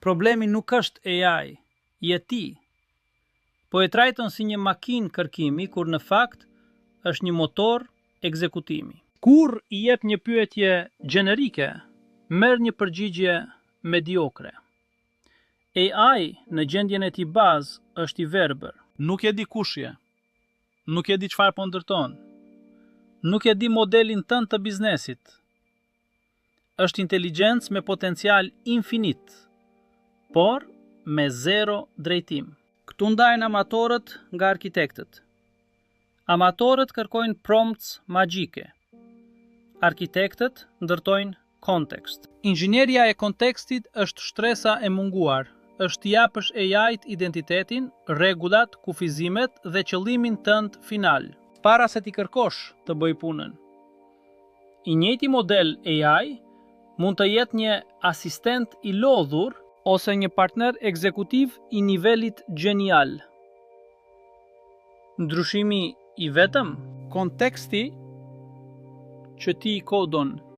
Problemi nuk është AI, je ti. Po e trajton si një makinë kërkimi kur në fakt është një motor ekzekutimi. Kur i jep një pyetje gjenerike, merr një përgjigje mediokre. AI në gjendjen e tij bazë është i verbër. Nuk e di kush je. Nuk e di çfarë po ndërton. Nuk e di modelin tënd të biznesit. Është inteligjencë me potencial infinit, por me zero drejtim. Këtu ndajnë amatorët nga arkitektët. Amatorët kërkojnë prompts magjike. Arkitektët ndërtojnë kontekst. Inxhinieria e kontekstit është shtresa e munguar, është t'i japësh AI-t identitetin, rregullat, kufizimet dhe qëllimin tënd final. Para se t'i kërkosh të bëjë punën. I njëjti model AI mund të jetë një asistent i lodhur ose një partner ekzekutiv i nivelit gjenial. Ndryshimi i vetëm? Konteksti që ti i kodon.